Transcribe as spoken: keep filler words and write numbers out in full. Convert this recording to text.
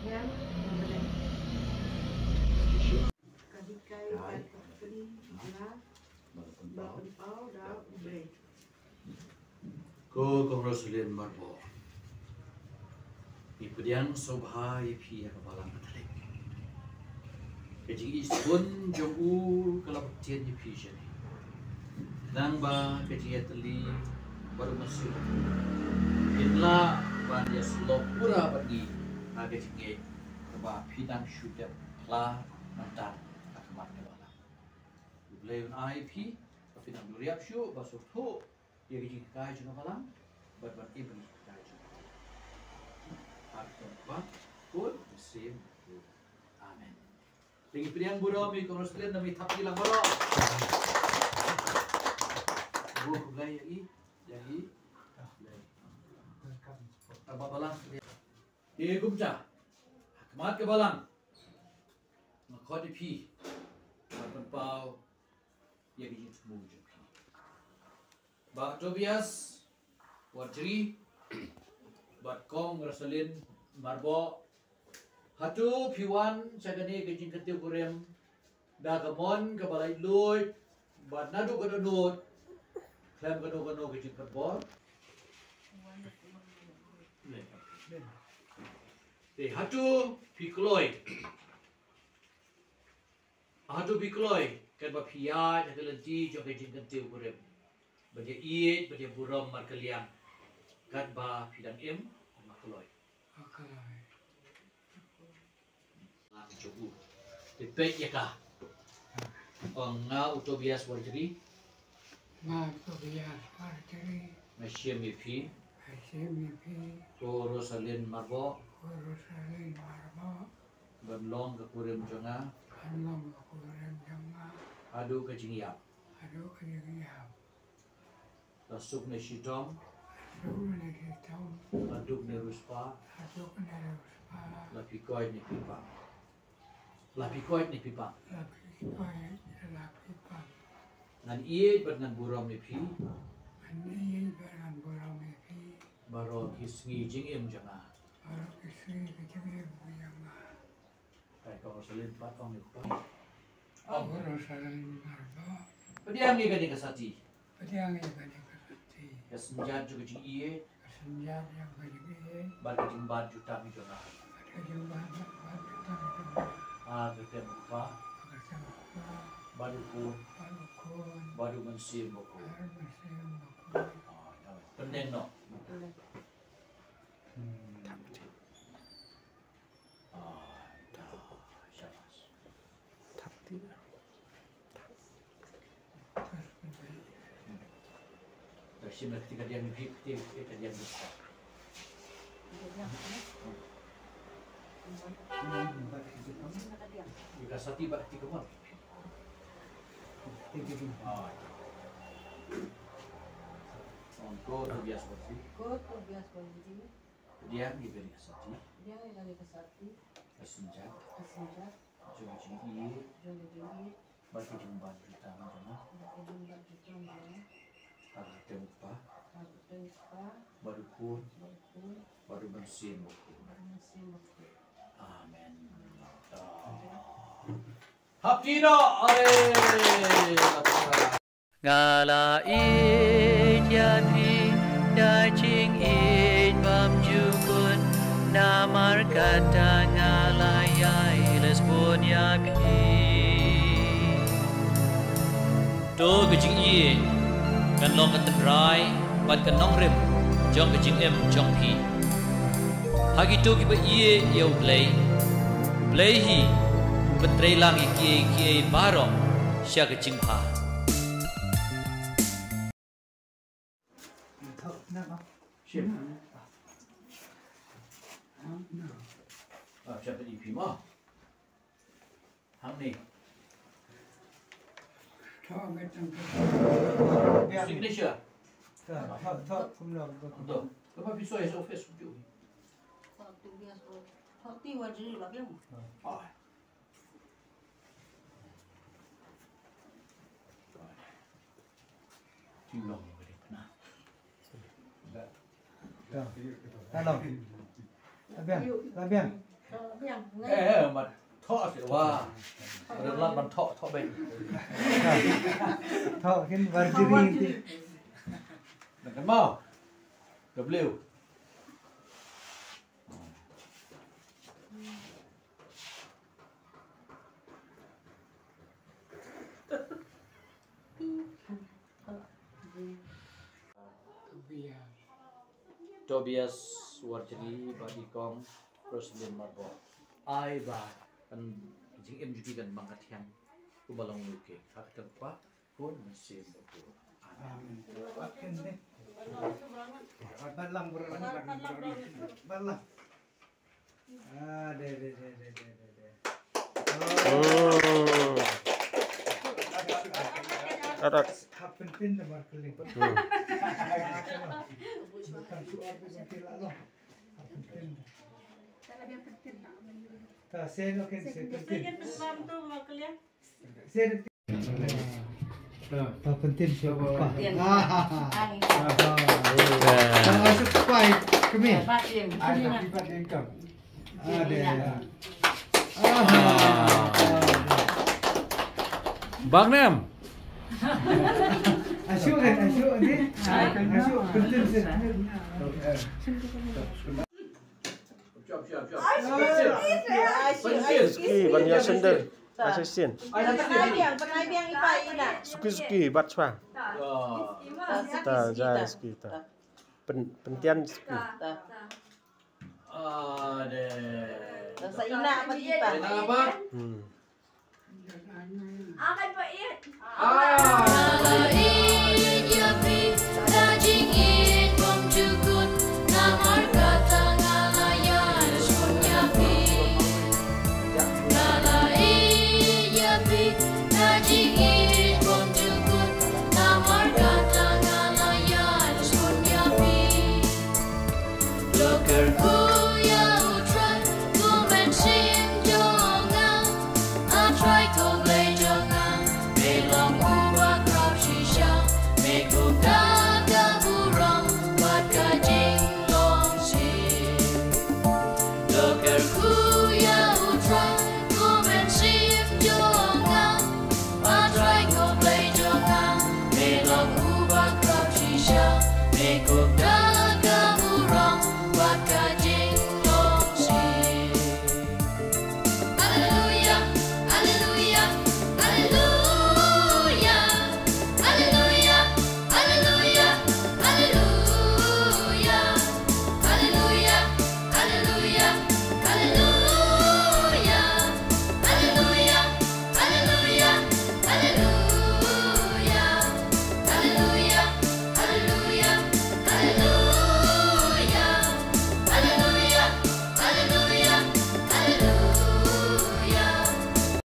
Ka hikai ba pynpaw da U Blei. Ko Kong Rosalyn Marbok, ngi pdiang sngewbha ïa phi ha ka Balang Katholik. Ka jingïeit sbun jong u ka la pyntip ïa phi shane. Khnang ba ka jingïatylli bad u Mynsiem kin lah ban ïasyllok pura bad ngi ha ka jingngeit kaba phi dang shu dep phla mynta ha khmat ka Balang. U Blei un ai ïa phi ba phin nang duriap shuh ba sngewthuh ïa ka jinghikai jong ka Balang bad ban im ïa ka jinghikai jong ka Balang. Ha ka kyrteng u Kpa, u Khun, u Mynsiem Bakhuid. Amen. Te ngi pdiang burom ïa i Kong Rosalyn, ngi thap kti lang baroh. Buh khublei ïa i, ïa i. Kaba Balang. Te kumta, ha khmat ka Balang nga khot ïa phi ban pynpaw ïa ka jingthmu jong phi. Bah Tobias Warjri bad Kong Rosalyn Marbok, hato phi wan sha kane ka jingkyntiew kurim da ka mon kaba laitluid bad naduh ka dohnud khlem kano kano ka jingkyrpad? Te hato phi kloi, hato phi kloi katba phi ïaid ha ka lynti jong ka jingkyntiew kurim, ban ïaieit, ban ïaburom markylliang katba phi dang im? Ba kloi. Ba kloi. Te peit ïa ka. Ong, nga u Tobias Warjri. Nga u Tobias Warjri. Nga shim ïa phi. Nga shim ïa phi. Ko Rosalyn Marbok. Ko Rosalyn Marbok. Ban long ka kurim jong nga. Ban long ka kurim jong nga. Haduh ka jingïap. Haduh ka jingïap. La suk ne shitom. La suk ne shitom. La duk ne riewspah. La duk ne riewspah. La phi koit ne phi pang. La phi koit ne phi pang. La phi koit, la phi pang. Ngan ïeit bad ngan burom ïa phi. Ngan ïeit bad ngan burom ïa phi. Baroh ki sngi jingim jong nga. Baroh ki sngi ka jingim jong nga. Ai, Kong Rosalyn pat ong ïa u kpa. Ong. Kong Rosalyn Marbok. Pdiang ïa kane ka sati. Pdiang ïa kane ka sati. Ka synjat jong ka jingïeit. Ka synjat jong ka jingïeit. Bad ka jingbad jutang jong nga. Bad ka jingbad, bad jutang jong nga. Ha ka kyrteng u Kpa. Ha ka kyrteng u Kpa. Bad u Khun. Bad u Khun. Bad u Mynsiem Bakhuid. Bad u Mynsiem Bakhuid. Ah, ïa, pynlong noh. Hmm. Ah, ïa, shabash. Thap kti. Thap. Thap. Dah shim dah kti ka diang ni, kti, kti ka diang ni. Ïa ka sati bad kti ka mon. Ah, ïa. Ong, ko Tobias Warjri. Ko Tobias Warjri. Pdiang ïa kane ka sati. Pdiang ïa kane ka sati. Ka synjat. Ka synjat. Jong ka jingïeit. Jong ka jingïeit. Bad ka jingbad jutang jong nga. Bad ka jingbad jutang jong nga. Ha ka kyrteng u Kpa. Ha ka kyrteng u Kpa. Bad u Khun. Bad u Khun. Bad u Mynsiem Bakhuid. Bad u Mynsiem Bakhuid. Amen. Amen. Hap kti noh, ale. Nga la ïeit ïa phi da jingïeit bymjukut, namar kata nga la ïai leh sbun ïa phi. To ka jingïeit kan long ka tynrai bad ka nongrim jong ka jingim jong phi. Ha kito kiba ïeit ïa U Blei, U Blei hi u pyntrei lang ïa kiei kiei baroh sha ka jingbha. Shim. Ah, shim pynïaid phi mo. Hangne. Signature. To. Kaba phi soi sa office tu. Ah. Ti long ni beri pernah. Hello. Labiang, labiang. Eh, eh, mat thoh sih, wah. Pada lat man thoh, thoh baik. Thoh kin bar diri nanti. Nang kan mau. W. Tobias Warjri, bad i kong Roslyn Marbok. Ai ba kan jingim jong ki kan mang ka thiang kumba long U K. Ha ka kyrteng U Kpa, U Khun, U Mynsiem Bakhuid. Amen. Amen. Balang, balang. Ah, de, de, de. Oh. Arak. Hap pentin da marketing. Hmm. Bukan suar tu mungkin lah, noh. Hap pentin. Ta sen, noh, ken sen pentin. Sen. Ta pentin siapa? Pentin. Ah. Ah. Ah. Masuk pai kami. Batin. Ah, dia. Ah. Bang Nem. Asyik kan, asyik ni. Asyik pentin sen. Suki ban ïa sender. Assistant. Suki, suki, bat swa. Ta, ja, suki, ta. Pen, pentian suki. Hmm.